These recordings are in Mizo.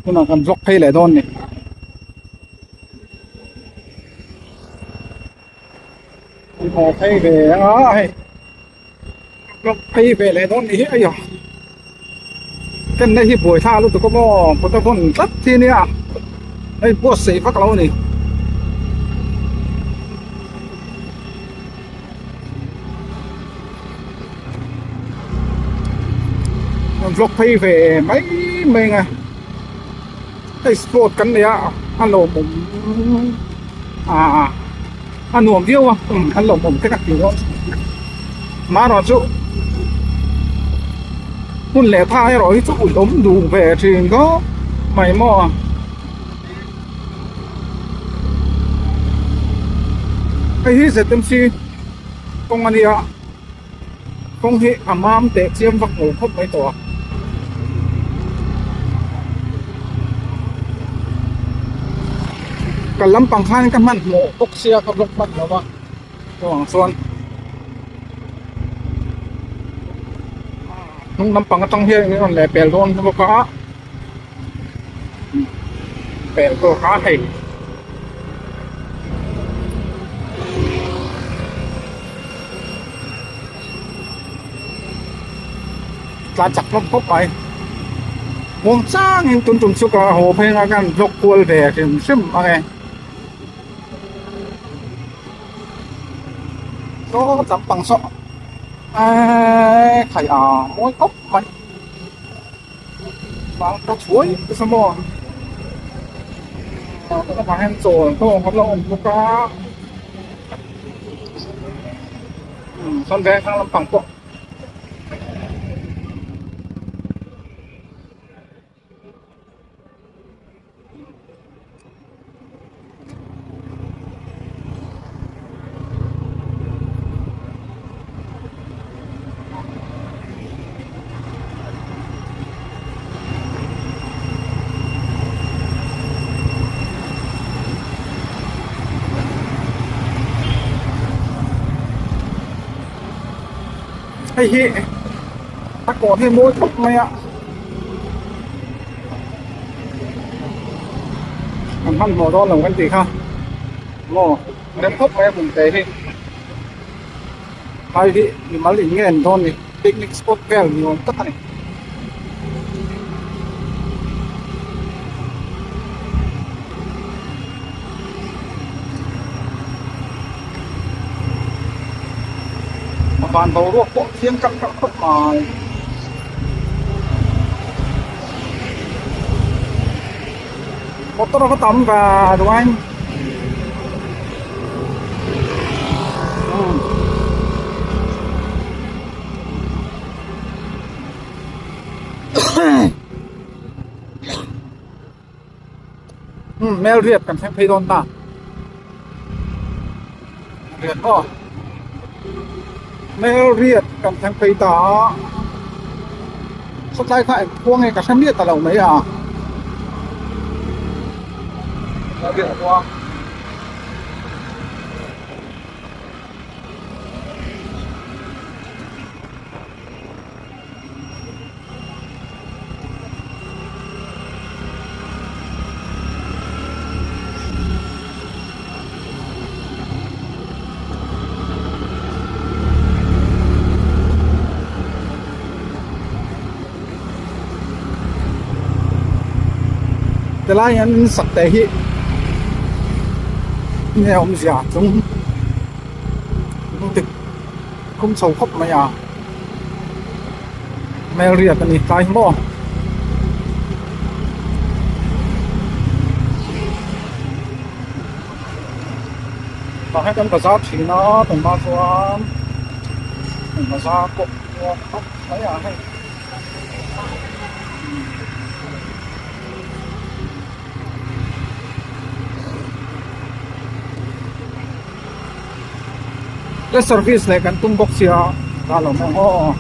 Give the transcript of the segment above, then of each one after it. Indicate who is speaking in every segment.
Speaker 1: Tunah kan vlog phei leh dawn ni. Kan haw phei ve anga hei vlog phei ve leh dawn ni hi aiyo kenna hi buai thlak lutuk a maw kut a vawn tlat hi nia hei buatsaih vak lo a ni. Vlog phei ve mai mai ang a hei sport kan nei a a lawmawm ah a nuam viau a a lawmawm te ka ti dawn marawh chu hun leh tha erawh hi chu ulh awm duh ve thin khawp mai maw. Hei hi ZMC kawng a nia kawng hi a mam teh chiam vak lo khawp mai tawh a. Kal lampang khan ka hmanhmawh bawk sia ka vlog hman lo va chuvang chuan hnung lampang atang hian in rawn leh pel dawn bawk a. Pel tawk a hei. Tlan chak hlawm khawp mai. Muang changin tun tum chu ka haw phei anga kan vlog kual ve hrim hrim ang e. Saw lampang saw eee khai a mawi khawp mai. Bang ka chhuai nasa maw a hian chawl tawng a la awm bawk a chuan veng thlang lampang pawh. Hei hi a kawr hi mawi khawp mai a. An hmanhmawh dawn lo kan tih kha maw rem khawp mai a hmun te hi hai hi mimal in nge an dawn ni picnic spot vel ni awm tak a ni. A van boruak pawh thiang kak kak khawp mai. Motor a va tam ve duh ain. Umm mel riat kan thleng phei dawn ta riat aw mel riat kan thleng phei ta a sawtlai kha eng khua nge ka hre miah ta lo mai a riat khua. Tilai an in sak te hi nge awmzia chung dik kum chho khawp mai a. Hmel riat a ni tlai maw. Tah hian kan bazar thin a tunah chuan bazar pawh muang khawp mai a hei. Le service leh kan tum bawk sia ta lo maw aw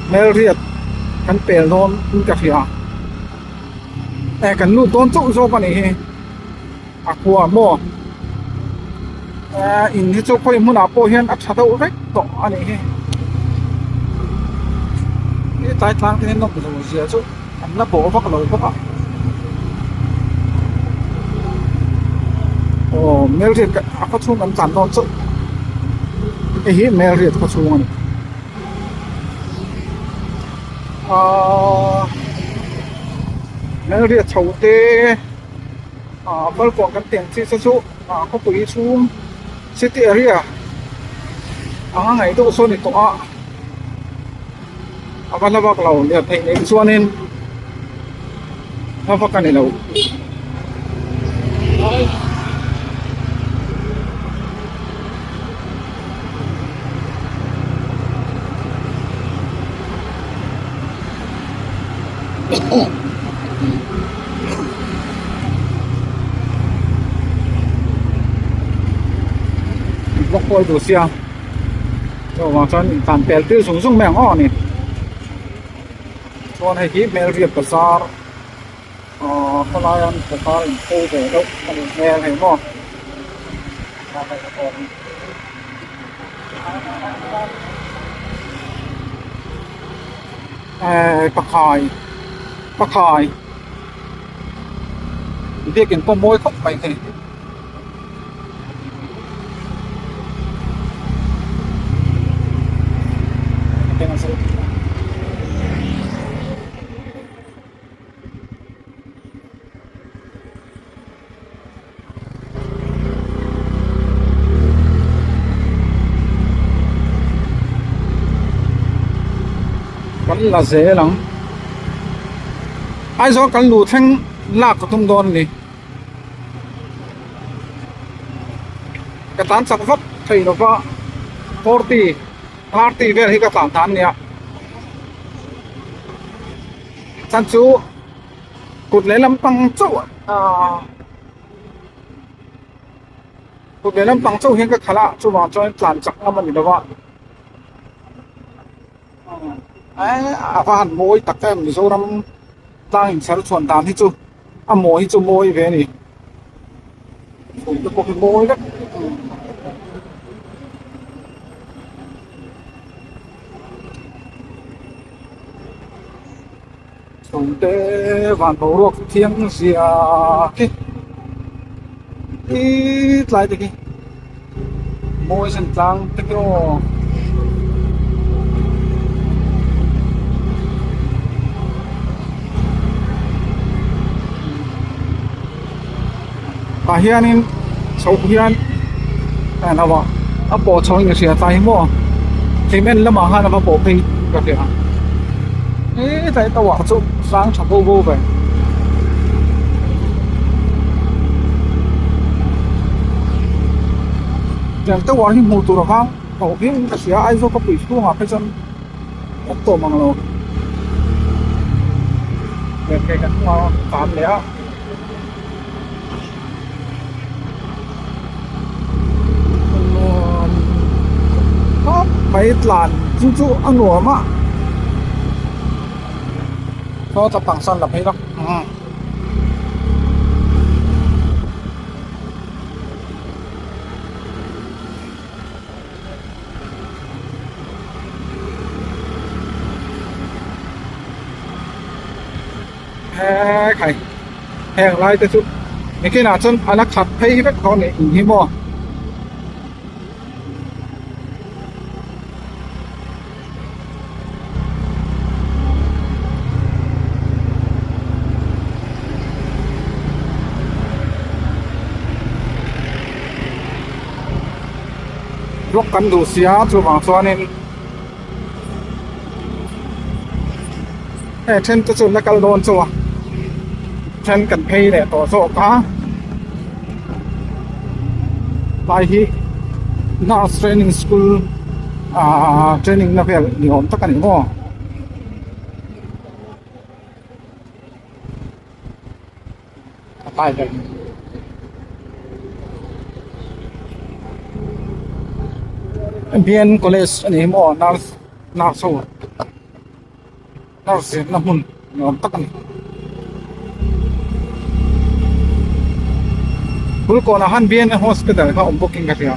Speaker 1: hmel riat kan pel dawn in ka hria e kan lut dawn chauh zawk a nih hi a khua maw in hi chu khawi hmunah pawh hian a tha deuh vek tawh a nih hi. tlai tlang te hian nawm loh zia chu an la bawh vak lo bawk a aw Melriat a khaw chhung kan tlan dawn chauh hei hi Melriat khaw chhung a ni ahh Melriat chho te ah balkawn kan tih ang chi te chu ah khawpui chhung city area anga ngaih deuh sawn a ni tawh a a va hla vak lo lirthei nei chuanin hla vak a ni lo. Block pawh i duh sia chuvang chuan intlan pel tir zung zung mai ang aw ni chuan hei hi hmelriat bazar ahh khawlaia bazar inpho ve deuh a nih hmel hei maw. Ehh pakhai pakhai biakin pawh mawi khawp mai thei. Kan la zel ang Aizawl kan luh thleng lak ka tum dawn a ni ka tlan chak vak thei lova 40 30 vel hi ka tlan tan a nia chan chu. Kut lehlam pang chauh ahh kut lehlam pang chauh hian ka khalh a chuvang chuan tlan chak ngam a ni lo a eee a va han mawi tak em Mizoram tlang inchher chhuan dan hi chu a mawi hi chu mawi ve a ni chhum te pawh hi mawi vek. Chhungte van boruak thiang zia khi ih tlai te khi mawi sen tlang te khi aw. Tah hianin chhoh hian a lo a a pawh chho in ka hria tlai hi maw cement lamah khan a va pawh phei ka hria hetlai tawah chu sang tha bo bo ve. Tiang tower hi hmuh tur avang tawh viau in ka hria Aizawl khawpui chhungah phei chuan awm tawh mang lo lirthei kan hmu a tan leh a. Nuam khawp mai tlan chu chu a nuam a saw tla pang sawn la phei vak He khai heng lai te chu nikinah chuan a la khat phei vek dawn nih hi maw. Block kan duh sia chuvang chuanin. Hei then te chu la kal dawn chu a then kan phei leh tawh zawk a tlai hi nurse training school ahh training na vel ni awm tak a ni maw. A tlai ber B N college a ni hi maw nurse nurse ho nurse zirna hmun ni awm tak a ni kulkawnah khan B N hospital kha awm bawkin ka hria.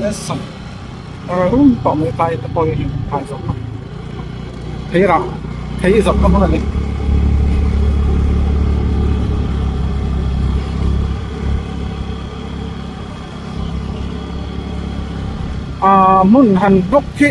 Speaker 1: Nasa rum tawh mai tlai te pawh hi tlai zawk a thei rah thei zawrhna hmun a ni. Aaa hmun han block hi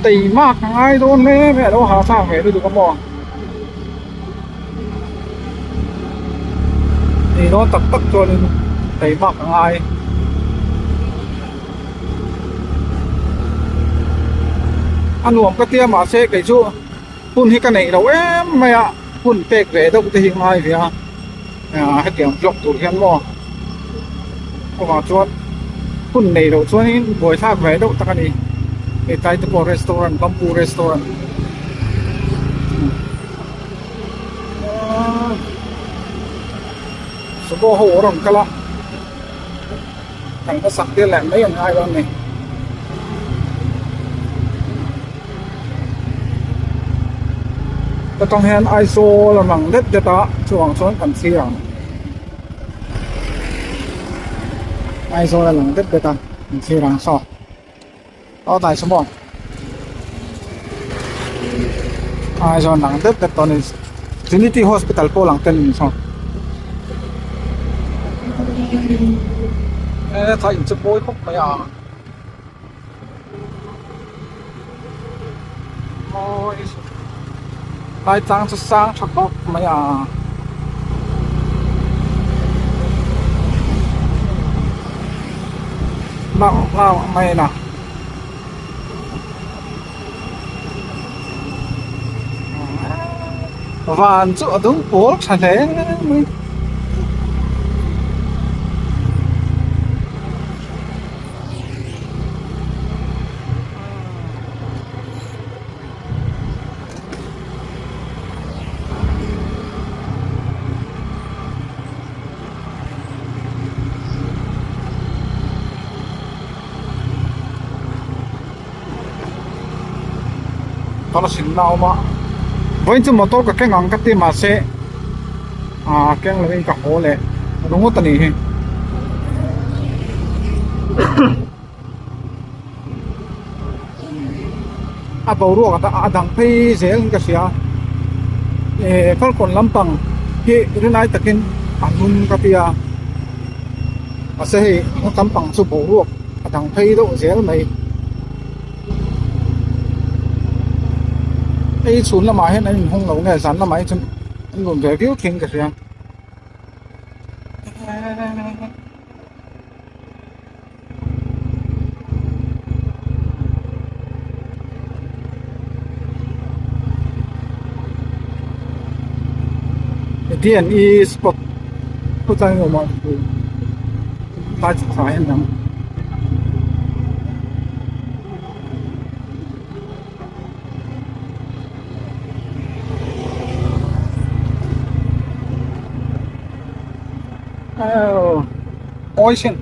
Speaker 1: teimak a ngai dawn hle mai a lo hahthlak ve lutuk a maw. Ni dawn tak tak chuanin teimak a ngai. A nuam ka tia mahse kei chu hun hi ka neih loh em mai a hun pek ve deuh te hi a ngai ve a ah hetiang vlog tur hian maw chuvang chuan hun neih loh chuanin buaithlak ve deuh tak a ni hetlai te pawh restaurant bamboo restaurant. Sumo ho a rawn kal a kan hmasak tir leh mai an ngai dawn a ni. Atang hian Aizawl a lang det det a chuvang chuan kan thlir ang Aizawl a lang det det a kan thlir ang saw. Aw tlai chu maw Aizawl lang deuh deuh tawh a ni Trinity Hospital pawh lang tel a ni saw e thlai in chu pawi khawp mai a mawi tlai tlang chu sang tha khawp mai a. Lau lau mai na van chu a dung pawl tha hle mai. Tawlhsin na a awm a vawiin chu motor ka keng ang ka ti mahse ah keng lovin ka haw leh ringawt a nih hi. A boruak a dang phei zel in ka hria eh falkawn lampang hi rinai takin a hnum ka ti a mahse hei hmun lampang chu boruak a dang phei deuh zel mai hei chhun lamah hian an inhawng lo nge zan lamah hi chuan an rawn ve viau thin ka hria. D&E spot khawtlai awm ah tlai chu thlai an dang. Ocean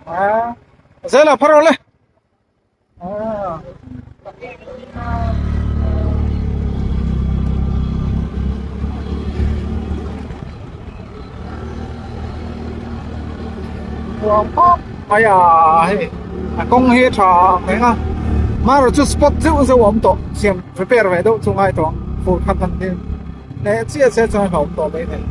Speaker 1: à dễ là phát rồi lên à ai à hei a kawng hi a tha ang reng a amaherawh chu spot zeuh zeuh a awm tawh siam repair ve deuh chu ngai tawh ang fur khat han hlim leh chiah chiah chuan a awm tawh mai thei.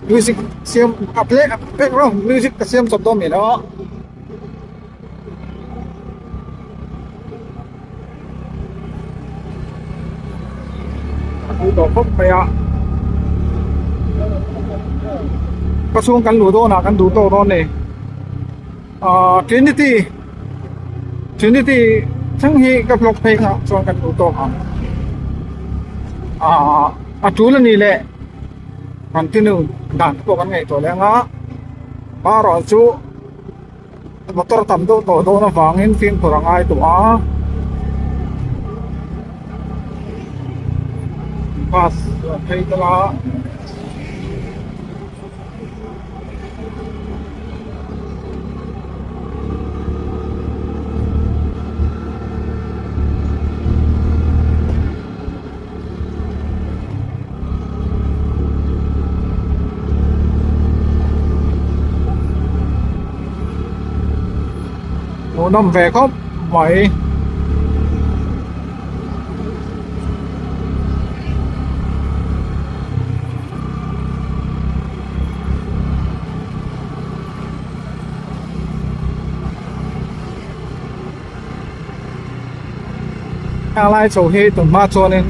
Speaker 1: Music siam a play background music ka siam chawp dawn mi lo. A pui tawh khawp mai a ka chhung kan luh dawnah kan duh tawk dawn a ni ahh trinity trinity thleng hi ka vlog phei nghah chuan kan duh tawk ang ahh a tul a nih leh continue dan te pawh kan ngaihtuah leh ang a marawh chu. Motor tam deuh tawh dawn avangin fimkhur a ngai tawh a bus a phei tel a. Hmuhnawm ve khawp mai. Heng lai chho hi tun hma chuanin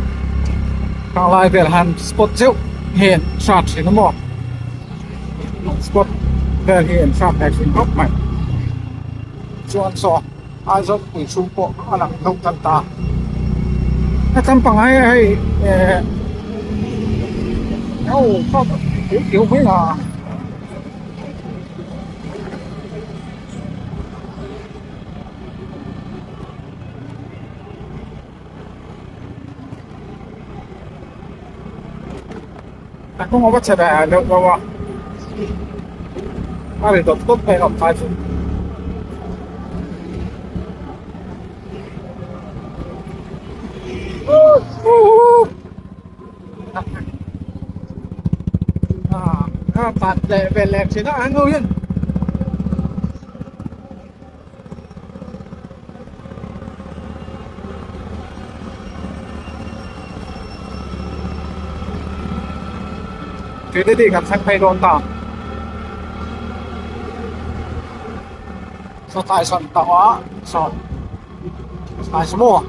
Speaker 1: heng lai vel han spot zeuh hi an hrat thin a maw spot vel hi an hrat ve thin khawp mai chuan saw Aizawl pui chhung pawh a lang deuh tan ta hetlai pang hi hei eh aw mai a. A kawng a va chhe ve deuh deuh a a ri dawt dawt mai a awm phai chu. A pat leh ve leh thin a an ho hian. Trinity kan thleng phei dawn ta. Saw tlai sawn tawh a saw tlai saw maw.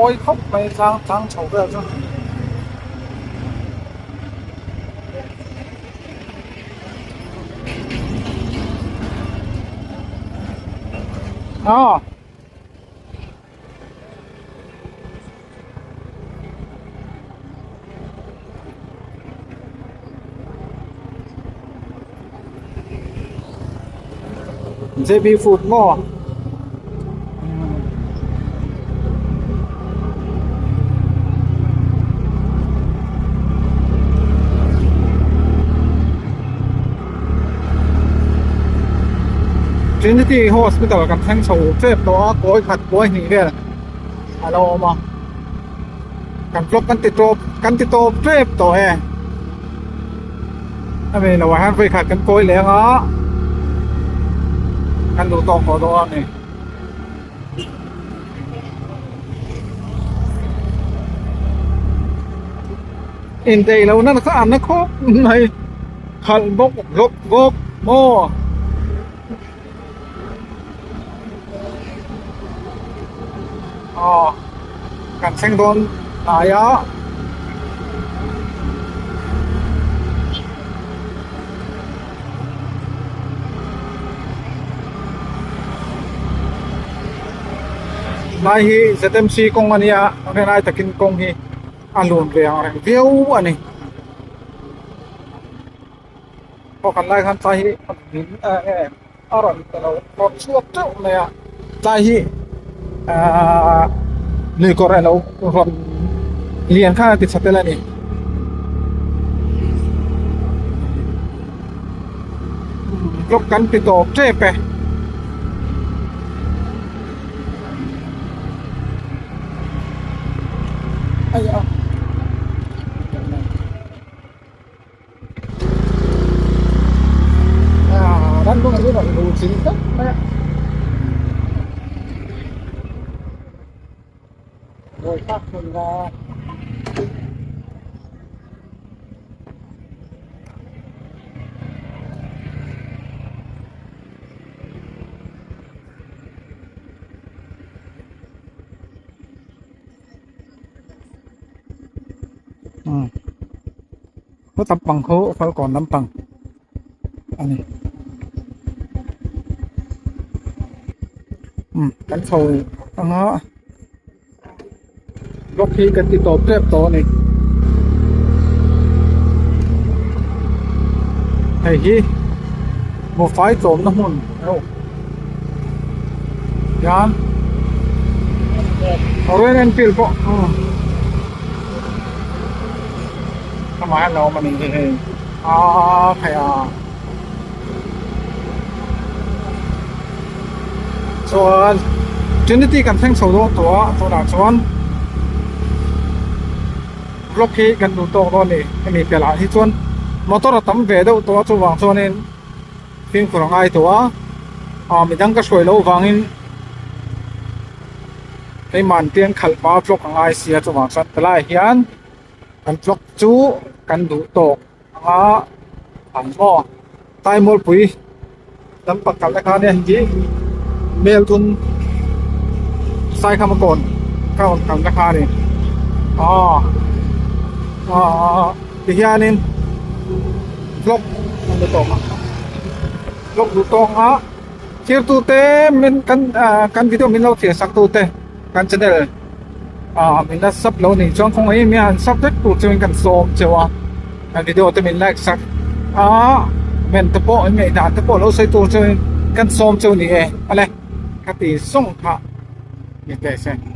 Speaker 1: Mawi khawp mai tlang tlang chho vel chu. Aw. JB Food maw? Trinity Hospital kan thleng chho tep tawh a kawi khat kawi hnih vel a lo awm a kan vlog kan ti tawp kan ti tawp tep tawh e hemi lo ah hian vawi khat kan kawi leng a kan duh tawk tawh dawn a ni. Indeih lohna kha an na khawp mai khalh bawk hlawk bawk maw. Aw kan thleng dawn hnai a. Lai hi ZMC kawng a nia rinai takin kawng hi a lun ve ang reng viau a ni. Aw kan lai khan tlai hi a min a rawn pe lo rawn chhuak teuh mai a tlai hi ahh lui kawr alo rawn lian khan a ti tha tel a ni. Block kan ti tawp tep e. Khaw lampang khu Falkawn lampang a ni umm kan chho anga. Vlog hi kan ti tawp tep tawh a ni. Hei hi mawfai tlawmna hmun a hian Royal Enfield pawh amah hian a awm a ni hei aaa phei a chuan Trinity kan thleng chho dawn tawh a tunah chuan vlog hi kan duh tawk dawn a ni hemi piahlah hi chuan motor a tam ve deuh tawh a chuvang chuanin fimkhur a ngai tawh a ah midang ka hruai loh vangin keimahni te an khalh hma vlog a ngai sia chuvang chuan tilaiah hian kan vlog chu kan duh tawk. Anga an maw Taimawlpui lam pakhat te khan hei hi Melthum Saikhama kawn ka rawn kal na kha a ni aw aw tihianin vlog an ni tawk a vlog duh tawk a thirtute min kan ah kan video min lo thlir sak tute kan channel ah min la sub lo nih chuan khawngaih em em a han sub vek tur chuan kan sawm cheu a kan video te min like sak a comment te pawh an ngaihdan te pawh lo sawi tur chuan kan sawm cheu ni e ale ka ti zawng kha ni teh se.